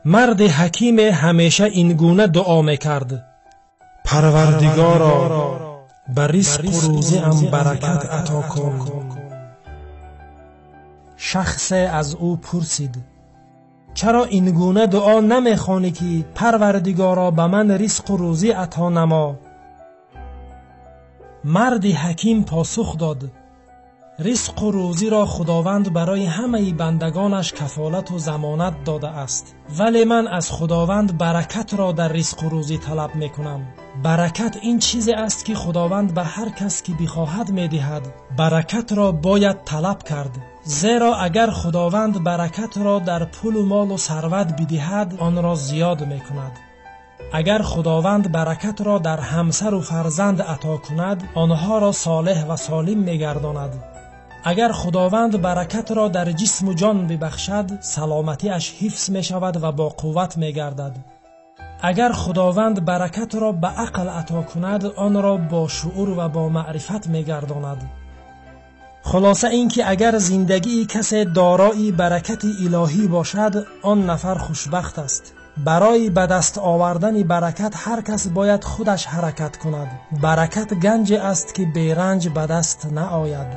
Марди ҳакиме ҳамеша ин гуна дуо мекард: Парвардигоро, ба ризқу рӯзиам баракат ато кун. Шахсе аз ӯ пурсид: чаро ин гуна дуо намехонӣ ки Парвардигоро, ба ман ризқу рӯзӣ ато намо? Марди ҳаким посух дод: ризқу рӯзиро Худованд барои ҳамаи бандагонаш кафолату замонат додааст, вале ман аз Худованд баракатро дар ризқу рӯзӣ талаб мекунам. Баракат ин чизе аст ки Худованд ба ҳар кас ки бихоҳад медиҳад. Баракатро бояд талаб кард, зеро агар Худованд баракатро дар пулу молу сарват бидиҳад, онро зиёд мекунад. Агар Худованд баракатро дар ҳамсару фарзанд ато кунад, онҳоро солеҳ ва солим мегардонад. Агар Худованд баракатро дар ҷисму ҷон бибахшад, саломатиаш ҳифз мешавад ва бо қувват мегардад. Агар Худованд баракатро ба ақл ато кунад, онро бо шуур ва бо маърифат мегардонад. Хулоса ин ки агар зиндагии касе дорои баракати илоҳӣ бошад, он нафар хушбахт аст. Барои ба даст овардани баракат ҳар кас бояд худаш ҳаракат кунад. Баракат ганҷе аст ки беранҷ ба даст наояд.